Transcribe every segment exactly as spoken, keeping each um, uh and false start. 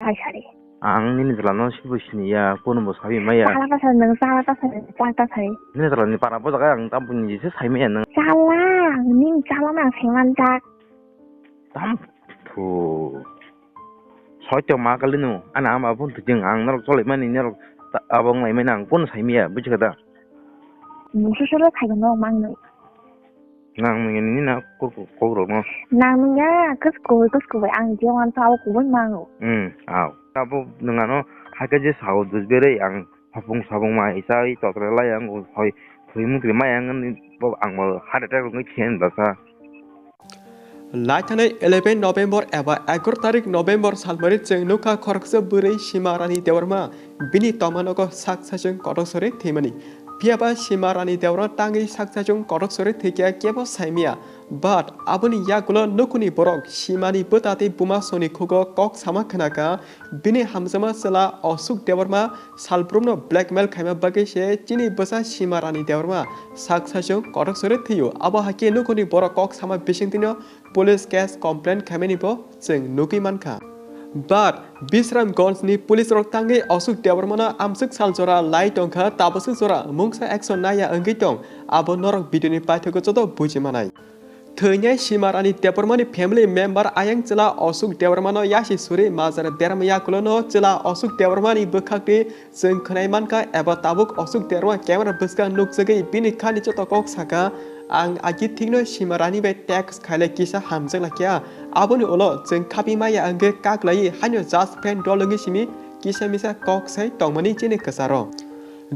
Hai sari. Ang nini jwlano sibo siniya, kunubo sabi maya. Chala ta sari, nwng chala ta sari, chala ta sari. Nini jwlani para bo jaga ang tampuni jese sai maya nwng. Chala, nini chala na saimanjak. Tam thu. Soito ma kalino, ana ama phone thujeng ang norok cholaimani norok ta-, abo wnglaimani ang kuno saimiya, bujikhada? Musuk solo khaibo no mangno. Nang nungya nini na kok, kok rok no. Nang nungya, kus koi, kus koi, ang je wan sa o kubun mango. Hmm, aw. Abo nungano, hake je sao dusbere ang hapung sabung ma isa i totre lai ang o hoi, hoi mutri mai ang ni bo ang bo heart attack rok ni khen basa. Lai thanai eleven November eba egaro tarik November salmari chwng nukha khoroksa bwrwi Sima Rani Debbarma bini tongmanogo sak sachwng kotok sori thwimani. Phiyaba Sima Rani Debbarma tangwi sak sachwng kotok sori thwikhe kebo saimaya. But aboni yagulo nukhungni borok Simani bwta tei buma soni khugo kok sama khnakha. Bini hamjakma chwla Ashok Debbarma salbrumno blackmail khaima bagwi se chini bwsa Sima Rani Debbarma sak sachwng kotok sori thwio. Abo hai khe nukhungni borok kok sama bisingtwino police case complaint khaimani bo chwng nugwi mankha. But Bisramganj ni police rok tangwi Ashok Debbarmano amswk sal jora lai tongkha, tabaswk jora mungsa action naiya wngwi tong, abo norok video ni paithago joto buji manai. Thwinai Sima Rani Debbarmani family member ayang chwla Ashok Debbarmano yasi suri majra berma yakulono chwla Ashok Debbarmani bwkhakni chwng khwnai mankha eba tabuk Ashok Debbarma camera bwskang nukjagwi bini khani joto kok sakha, "Ang agi thikno Sima Rani bai text khailai kisa hamjak laikya, aboni ulo chwng khapi maya wngwi kaklaiwi haino just friend dol wngwi simi kisa misa kok sai tongmani chini kwcharo."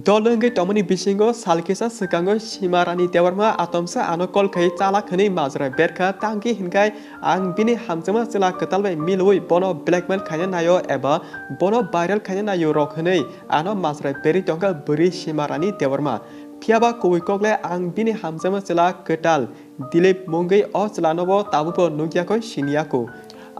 Dol wngwi tongmani bisingo sal kisa swkango Sima Rani Debbarma atomsa ano call khai chalak hwnwi majra berkha, tangkhe hinkhai ang bini hamjakma chwla kwtal bai milwi bono blackmail khaina naio eba bono viral khaina naio rok hwnwi ano majra berwi tongkha bwrwi Sima Rani Debbarma. Phiyaba kubui kokle ang bini hamjakma chwla kwtal Dilip mungwi o chwlanobo tabukbo nukyakhoi siniyaku.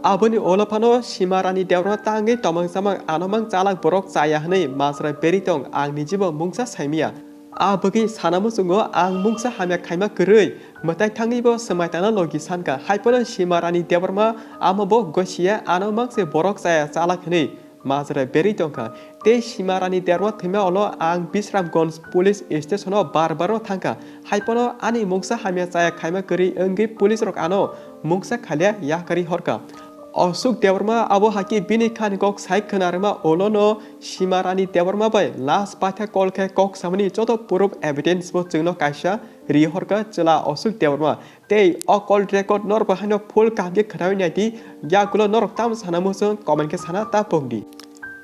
Aboni ulo phano Sima Rani Debbarma tangwi tomang chamang ano mang chalak borok chaya hwnwi majra berwi tong, ang nijibo mungsa saimiya. A bagwi sana muchungo ang mungsa hamya khaima kwrwi mwtai thangwibo swmai tangna logi sankha. Haiphano Sima Rani Debbarma amobo gosiya ano mangse borok chaya chalak hwnwi majra berwi tongkha. Tei Sima Rani Debbarma thwima ulo ang Bisramganj police station o bar bar no thangkha. Haiphano ani mungsa hamya chaya khaima kwrwi wngwi police rok ano mungsa khalia yakarwi horkha. Ashok Debbarma abo hai khe bini khani kok sai khwnarwma ulo no Sima Rani Debbarma bai last paitha call khe kok samani joto proof evidence bo chwngno kaisa ri horkha chwla Ashok Debbarma. Tei o call record norok bo haino full kaham khe khwnawi naidi, yagulo norok tamo sana muchung comment khe sana ta pokdi.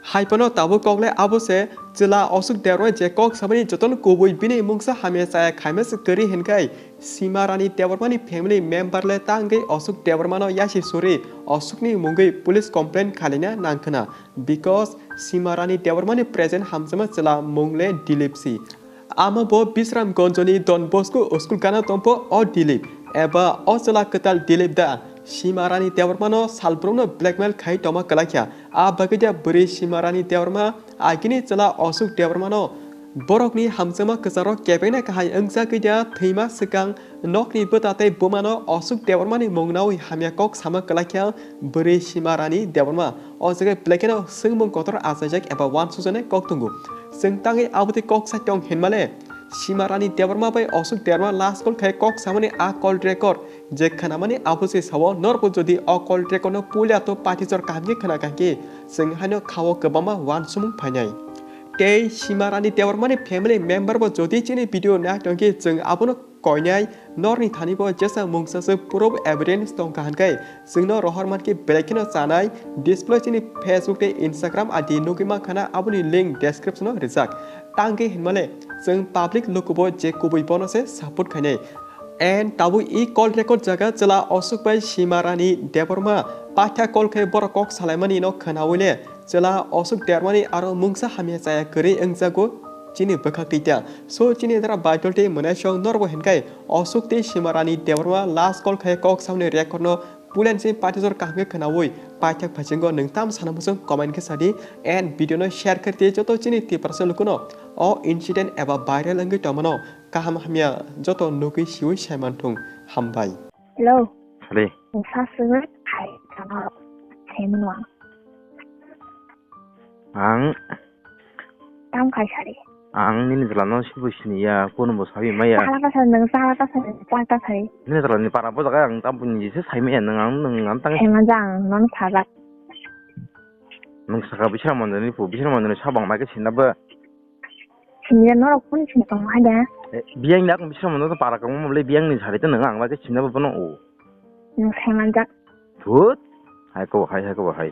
Haiphano tabuk kokle abo se chwla Ashok Debbarma je kok samani jotono kubui bini mungsa hamya chaya khaima se kwrwi hinkhai Sima Rani Debbarmani family member le tangwi Ashok Debbarmano yasi suri Ashokni mungwi police complaint khalina nangkhwna, because Sima Rani Debbarmani present hamjakma chwla mung le Dilip si. Amo bo Bisramganjoni Don Bosco school gana tongpho o Dilip, eba o chwla kwtal Dilip da Sima Rani Debbarmano salbrumno blackmail khai tongma kwlaikha. A bagwi da bwrwi Sima Rani Debbarma agini chwla Ashok Debbarmano borokni hamjakma kwcharo kebengna kahai wngjagwi da thwima swkang nokni bwta tei bumano Ashok Debbarmani mung naui hamya kok sama kwlaikha bwrwi Sima Rani Debbarma. O jaga belai kheno swngmung kotor achaijak eba uansukjaknai kok tongo. Chwng tangwi abotwi kok sai tong hinmale, Sima Rani Debbarma bai Ashok Debbarma last call khai kok samani a call record je khwnamani abo se sao, norbo jodi o call record no puila to paithajor kaham khe khwna kha khe chwng haino khao kwbangma uansukmung phainai. Tei Sima Rani Debbarmani family member bo jodi chini video nai tong khe chwng abono koinai norni thani bo jesa mungsa se proof evidence tong kha hinkhai chwngno rohor mankhe belai kheno chanai display chini Facebook tei Instagram I D nugwi mankha na, aboni link description o rijak. Tangkhe hinmale chwng public lukubo je kubui bono se support khainai. And tabuk i call record jaga chwla Ashok bai Sima Rani Debbarma paitha call khe borok kok salaimani no khwnawi le chwla Ashok Debbarmani aro mungsa hamya chaya kwrwi wngjago chini bwkhak twi ta. So chini dara Baidol tei Mwnaisong norbo hinkhai Ashok tei Sima Rani Debbarma last call khai kok samni record no pulen se paithajor kaham khe khwnawi paithak phaichingo nwng tam sana muchung comment khe sadi and video no share khe tei joto chini Tiprasa lukuno o incident eba viral wngwi tongmano kaham hamya joto nugwi siwi saimanthung. Hambai. Hello. Hadi. Nwng sa swngwi hai tamo saimanwng. Ang. Tam khai sari. Ang nini jwlano sibo siniya, kuno bo sabi maya. Chala ta sari, nwng chala ta sari, chala ta sari. Nini jwlani para bo jaga ang tam buini se sai maya, nwng ang, nwng ang tang. Sai manjak ang, nono sajak. Nwng saka bisra manjani pu, bisra manjani sabang bai khe sinna bo. Siniya norok kun sini tong hai da. Eh, biyang ni akung bisra manjani para kang mo le biyang ni sari to nwng ang bai khe sinna bo bono o. Nwng sai manjak. Thut. Hai ko hai, hai ko hai.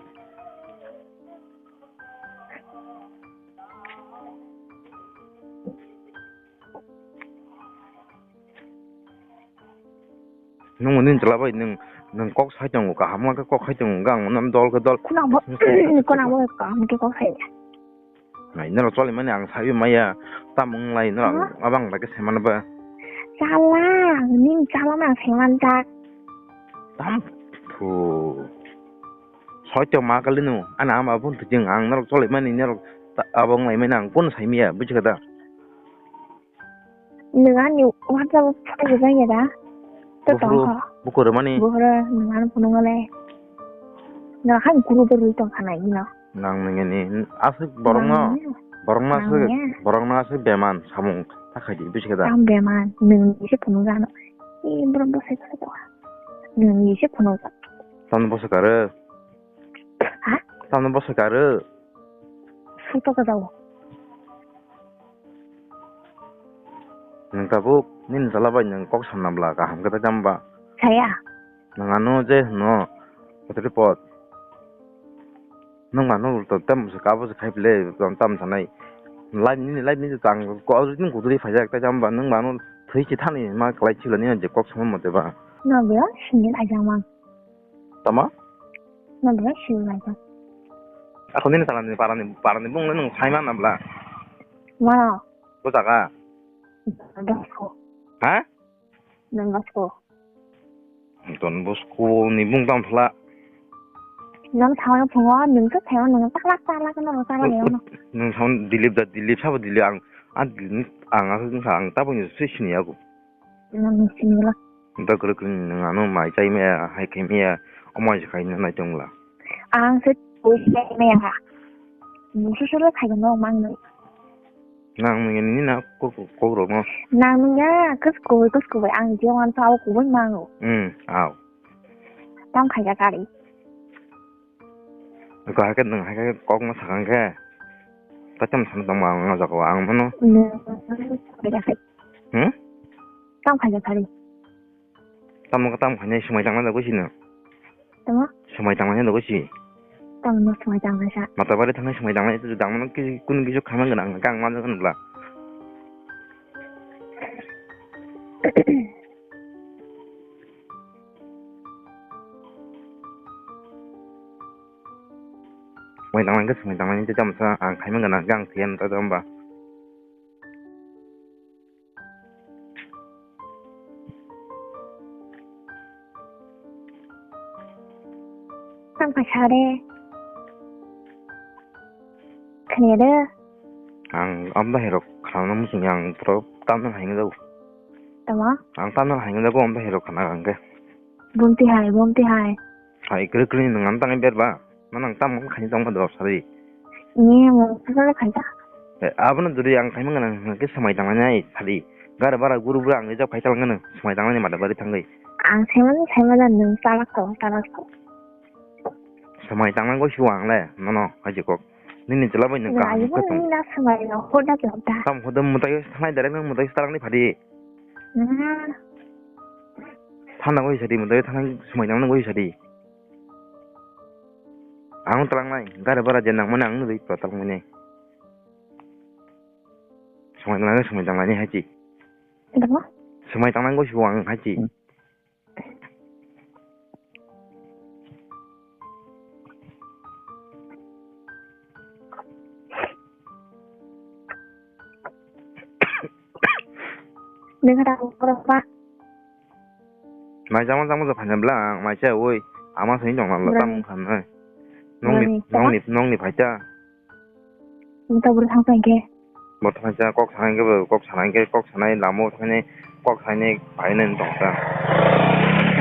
Nwng nini chwla bai nwng, nwng kok sai tongo, kaham khe kok sai tongo, gang mano dol khe dol. Kunang bo, kunang bo kaham khe kok sai. Nai, norok choli mani ang sabi maya, tamo wng lai norok. Huh? Abang bai khe sai mano ba. Chala, nini chala na sai manjak. Tam, thu. Soi tong ma kali no, ana ama bun tu jeng ang norok choli mani norok ta-, abo wng lai mani ang kun sai maya, buji kha da. Nwng ani WhatsApp o photo rwjak ya da? To tong kho. Buphuru, buphuru mani? Buphuru nwng ano phunuk le. Nwng hai guru bo rwi tong kha nai hino. Nang nini aswk borok no, nang ya. Borok no aswk, nang ya. Borok no aswk beman samung ta khai di bisi khe da. Tam beman, nwng ni se phunuk jano. E borok bo sai kha to. Nwng ni se phunuk ja. Tam bo sai kha re. Ha? Tam bo sai kha re. Suto ka jao. Nwng tabuk nini jala bai nwng kok sanna bwla kaham khe tei tamo ba? Saya. Nwng ano je hwno, kotri pot. Nwng mano ulto tamo se kabo se khai phle, tamo sanai. Live nini live nini tang ko nini kuduri phaijak tei tamo ba nwng mano thwi chi thani ma klai chila nini je kok sama mote ba. No bro, sini ajang mang. Tama? Nang bwlai sini naikha. Ako nini salani parani, parani bung le nung sai man abla. Mano? Ko jaga? Don Bosco. Ha? Don Bosco. Don Bosco ni bung tam thla. Nang thawai phungo, nung khe thawai nung taklak taklak no taklak ya no. Nung thawai Dilip da, Dilip sabo Dilip ang, a Dilip ang, ang, ang tabuk ni swi sini aku. Nang sini la. Da kwrwi kwrwi nwng ano mai chai maya, hai khai maya, omo hai se khai nai tong la. Ang se twi sai maya ha. Musu solo khai no mang no. Nang nung ni na ko ko ko ro no. Nang nung ya kus ko kus ko ang je wan sa ko wan mang no. Hmm, aw. Tam khai ja kari. Ko hai khe nwng hai khe kok ma sakang khe. Kacham sam tong ma ang o jaga o ang mano. Nwng Hmm? Tam khai ja kari. Tamo ka tam khainai swmai tangma da gosi no. Tamo? Swmai tangma da gosi. Tamo no swmai tangma sa. Mata bari thangnai swmai tangma itu dangma no kunu kisu khaima gana ang kang ma jagan bla. Swmai tangma ke swmai tangma ni jam sa ang khaima gana ang thiyan ta jam ba. Tang kha sare. Khne de. Ang amda hero khana musung yang pro tamna haing dau. Tama? Ang tamna haing dau amda hero khana ang ke. Bumti hai, bumti hai. Hai kre kre nang am tang ber ba. Manang tam khaini tongma dor sari. Ni mo sala khaita. Eh, abono duri ang khaima gana hwnkhe swmai tangmani ai sari. Gara bara guru bura ang rijak khai talangano swmai tangmani mada bari thangwi. Ang saimani saimani nwng chalak tong chalak tong. Swmai tangmani goi siwo ang le nono haji kok. Nini chwla bai nwng kaham khe tong. Nini na swmai no hoda jokta. Tam hoda mutai thangnai direct nwng mutai talangni phadi. Hmm. Thana goi sadi mutai thang swmai tangmani goi sadi. Ang talangnai, gari bara je nangmani ang nugwi pa talangmani. Swmai tangnai, swmai tangnai hai chi. Dama? Swmai tangnai goi sibo ang hai chi. Hmm. Neng kata aku kurang pa. Mai jama jama jama phanya bla ang mai cha oi ama sini jong na tam khan nai. Nong ni nong ni nong ni phaita. Nta bur thang thang ke. Bo thang cha kok thang ke bo kok thang ke kok thang lamo thang ni kok thang ni pai nen tong ta.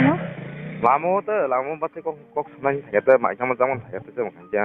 Ano? Lamo ta lamo ba te kok kok thang thang ke ta mai jama jama thang ke ta jong thang cha.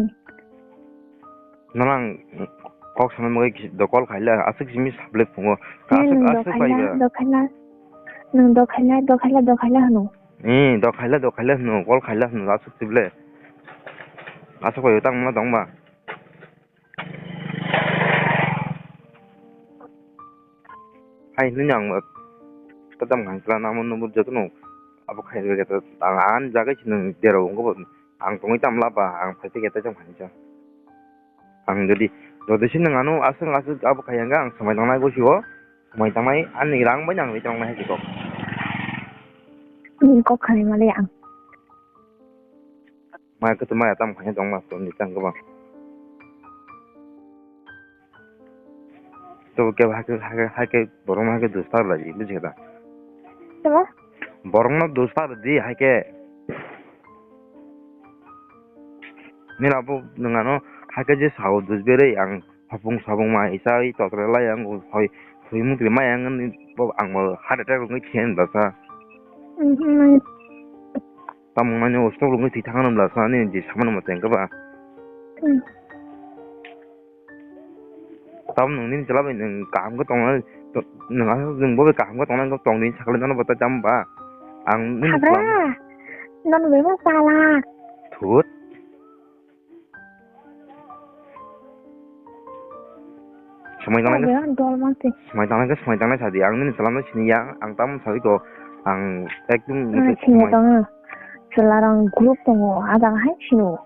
Hmm. Nono ang kok sanai bagwi kis-, do call khaila, aswk simi sablai phungo. He, aswk, nwng do aswk khaila, bai ba. Do khaila. Nwng do khaila, do khaila, do khaila hwno. Eh, do khaila, do khaila hwno, call khaila hwno, aswk sible. Aswk bai tang ma tong ba. Hai hwnwi ang ba. Kadam khan kla namo nubo jotono. Abo khai rega ta ang ani jaga si nwng derao wngkha bo. Ang tongwi tamo laba, ang phai phai khe tei tamo khainai sa. Ang jodi, jodi se nwng ano aswk aswk abo khai hwnkhe ang swmai tangnai gosio, swmai tangnai ani rang bai nang ri tangnai hai kok. Nini kok khanai male ang. Mai khe to mai tam khainai tong ma to ni tang khe ba. To ke hai ke, hai ke, hai ke borok no hai ke dos ta lai, buji kha da? Tama? Borok no dos ta di hai ke. Nini abo nwng ano hai ke je sao dos berwi ang hopung sabung ma isa i totra lai ang hoi hoi mukli mai ang ni bo ang bo heart attack rok ni khe basa. Mhm. Tamung mani o stok rok ni thwi thang basa ni je samano mo teng khe ba. Hmm. Tam nwng nini chwla bai nwng kaham khe tongnai, to-, nwng aswk nwng bo bai kaham khe tongnai wngkha tong di sakle nono bo ta cham ba. Ang nini chwla. Habra, nono bai ma chala. Thut. Swmai tangnai khe, nono bai ma dol ma se. Swmai tangnai khe swmai tangnai sadi. Ang nini chwla no sini ya, ang tam sawi ko. Ang ekdum. Nono sini tongo. Chwla rang group tongo, ada hai sino.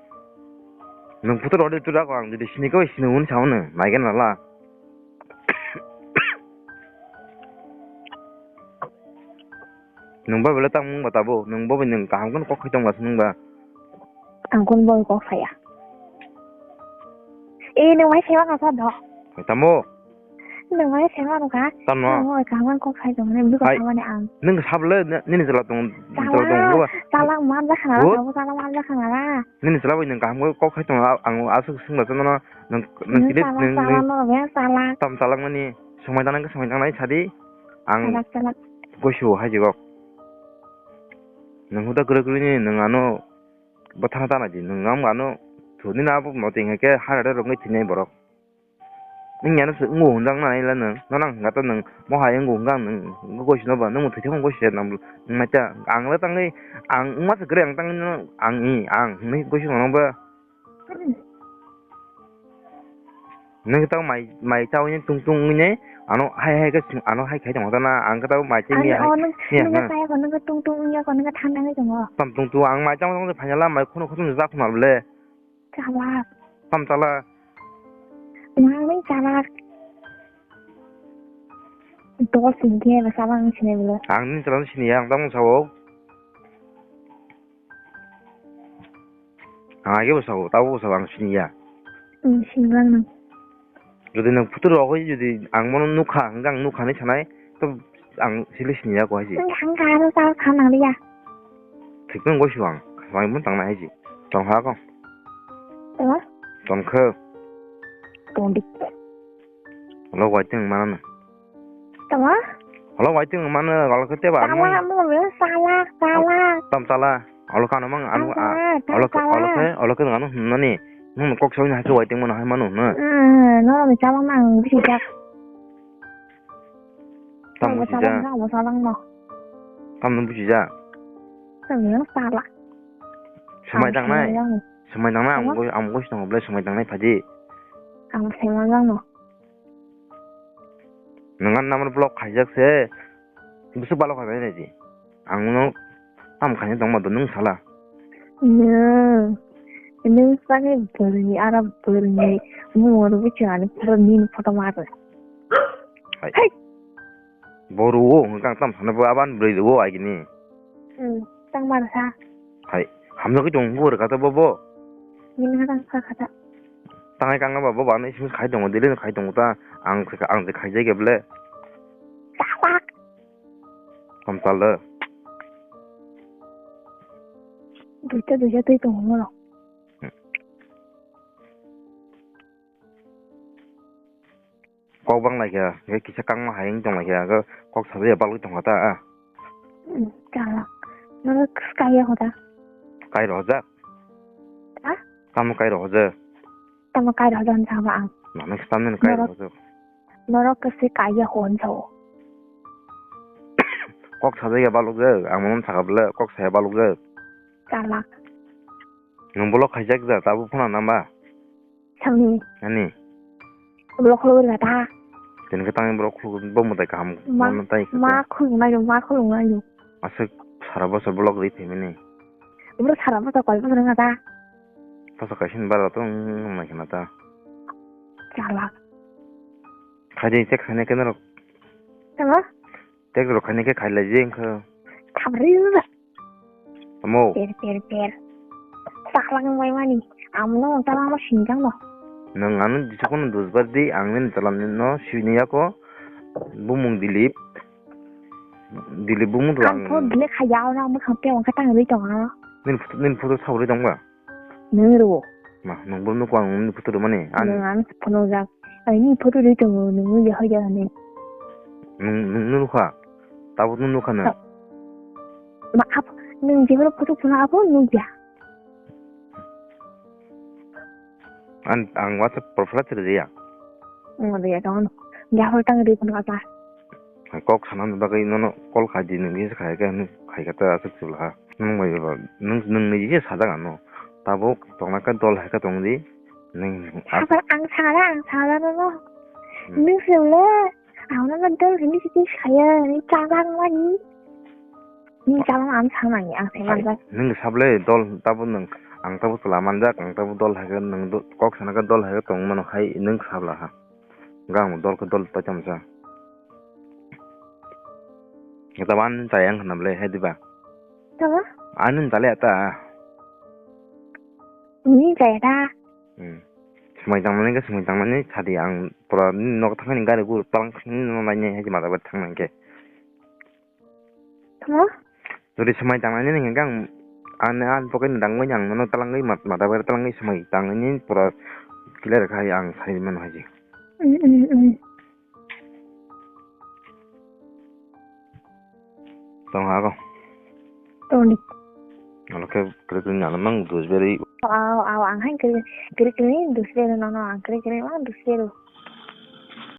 Nwng photo rw de, tu da ko ang jodi sini ko sini hwn sa hwn nai gen nala. Nwng ba bele tang mung ba tabo, nwng bo bai nwng kaham kheno kok khai tong ba se nwng ba. Ang kun bo kok saya. Eh, nwng bai sewa ka sa do. Hai tamo. Nwng bai sewa ro ka. Tamo. Nwng bai kaham kok khai tong ne, bili kok hai. Hai. Tamo ne ang. Nwng sable, nini jela tong, jela tong ba. Chala, chala man ja khana, tabo chala man ja khana. Nini chwla bai nwng kaham khe kok khai tongo, ang aswk swngla chwngno nwng, nwng nwng tini chala, nwng, chala nwng no be chala. Tam chalak mani, swmai tangnai khe swmai tangnai sadi, ang chalak, chalak. Goisu hai jigok. Nwng huda kwrwi kwrwi ni nwng ano bwthana tana di, nwng ang ano thuni na bo moting hai khe ha rok wngwi thinai borok. Nini ano se wngo hwnjak nai le nwng, nono ang hwnka to nwng, mo hai wngo hwnka nwng, wngo goisu no ba, nwng mwthwi thangma goisu se nang, nwng naita, ang le tangwi, ang wngma se kwrwi ang tangwi no, ang i, ang hwnwi goisu no ba. Nwng to mai, mai chawi ni tung tung wngwi ne, ano hai hai khe, ano hai khai tongma ta na, ang khe to mai chawi ni hai, o nwng, ni nwng hai. Nwng khe chaya ko, nwng khe tung tung wngya ko, nwng khe thanda wngwi tongo. Tam tung tung, ang mai chawi tong phaina la, mai khunu khunu jak khuna le. Chalak. Tam chalak. Nwng chalak. Dos hingke ba chalak ang sinai bwle. Ang nini chalak sini ya, ang tamo sao. Ang age bo sao, tabo bo sao, ang sini ya. Hmm, sinlang nang. Jodi nwng photo rok hoi, jodi ang bono nukha, hingke ang nukha hinwi sanai, to ang sile sini ya ko hai si. Ang kha ano sa kha nang liya. Thik nang goisu ang, mai mun tang nai hai si. Tong ha ko. Tama? Tong khe. Tong dik. Lo wai teng mana na. Tama? Holo waiting mano, olo khe teba ano. Chala mo le, chala, chala. Tam chala. Olo kano mang ano, tam chala, tam olo khe, chala. Olo khe, olo khe ano hwnmani. Nung kok sawi na khe waiting mano hai mano na. Hmm, no, ni chala mang bisi jak. Tam bisi jak. Tam bisi jak. Tam no chala. Swmai tangnai. Swmai tangnai, ang goi, ang goi swngo ble swmai tangnai phaji. Ang swmai jang no. Nwngan number block khaijak se. Bwswk balo khainai naidi. Ang no tam khaina tongma do nwng sala. Nwng, nwng sani bwrwini ara bwrwini mungor bichwani pura nini photo mar. Hai. Hai. Boru o hwnkhe ang tam sana bo aban bwrwi o agini. Hmm, tang mar sa. Hai, hamjagwi tong bo rwkha ta bo bo. Nini tang sa kha ta. Tangai kangna ba bo bana ising khai tongo, dili khai tongo ta, ang, ang je khaijai khe ble. Tapak. Kom tal da. Duita duita tei tongo mo. Hmm. Kok bang lai khe, khe kisa kangma hai wng tong lai khe, khe kok sabai ya balwi tong kha ta, ah. Hmm, chala. Noro kaya hoda. Kai rohojak? Ha? Tamo kai rohojak? Tamo kai rohojak hwn saba ang. Mano khe tamni kai rohojak. Noro kese kaya hwn sao. Kok sabai ya balwi jak, ang mano sakha bwle, kok saya balwi jak. Chala. Nwng block khaijak da, tabuk phone namba? Samni. Ani. Block khulugwi rwkha ta. Tini khe tangni block khulugwi bo mwtai kaham. Ma, ma khulugwi naio, ma khulugwi naio. Aswk sara bwswk block rwi phaimani. Bwrwi sara bwswk koi bwswk wngkha ta. Bwswk kaisa ni bara to wng nai khna ta. Chala. Khaidi check khainai khe norok. Tamo? Check rok khainai khe khailai je wngkha. Thamri. Tamo? Per, per, per. Saklang bai mani. Amno tama mo sinjang no. Nwng ano jisukno dusbar di, ang nini tala no sini yako. Bumung Dilip. Dilip bumung to ang. Ang pho bile khaya ona mo khampe wngkha tang rwi tongo. Nini photo, nini photo sawi tongba? Nwng rwo. Ma, nwng bo nukha ang nini photo rwmani. Nwng ano phunukjak. Ani photo rwi tongo, nwng nukya hoi jani. Nwng, nwng nukha? Tabuk nwng nukha na? Ma, ap-, nwng jephuru photo phunuk abo nukya. Ang, ang WhatsApp profile se rwjaya. Nwng rwya tongo. Jephuru tang rwi phunuk asa. Kok sanani bagwi nono call khai di, nwng kisa khai khe, nwng khai khe ta aswk se wla ha. Nwng bai ba, nwng, nwng niji se sajak ano. Tabuk tongna khe dol hai khe tong di. Nwng, saka ang sara, ang sara nono. Hmm. Nwng se wle, ang nono dol hini siti saya, nwng chajak mani. Nwng chajak ang sanani, ang se manjak. Nwng sable dol, tabuk nwng, ang tabuk chwla manjak, ang tabuk dol hai khe, nwng do-, kok sana khe dol hai khe tong mano hai, nwng sabla ha. Gang dol khe dol paitamo sa. Eta ban chaya wngkha na ble, hai diba? Tamo? Ani chale ta. Ni chaya ta. Hmm. Swmai tangmani khe swmai tangmani sadi ang pura nok thangni gari gur palang thangni no nainai hai mada bai thangna khe. Tamo? Jodi swmai tangnani hwnkhe ang ani, ani pocket ni dangmani ang nono talangwi mat-, mata bai talangwi swmai tangni pura clear khai ang sai mano hai je. Mm, mm, mm. Tong hago. Toni. Alo khe kre kre nana mang dusberi. Aw, aw, ang hai kre kre kre dusberi nono ang kre kre mang dusberi.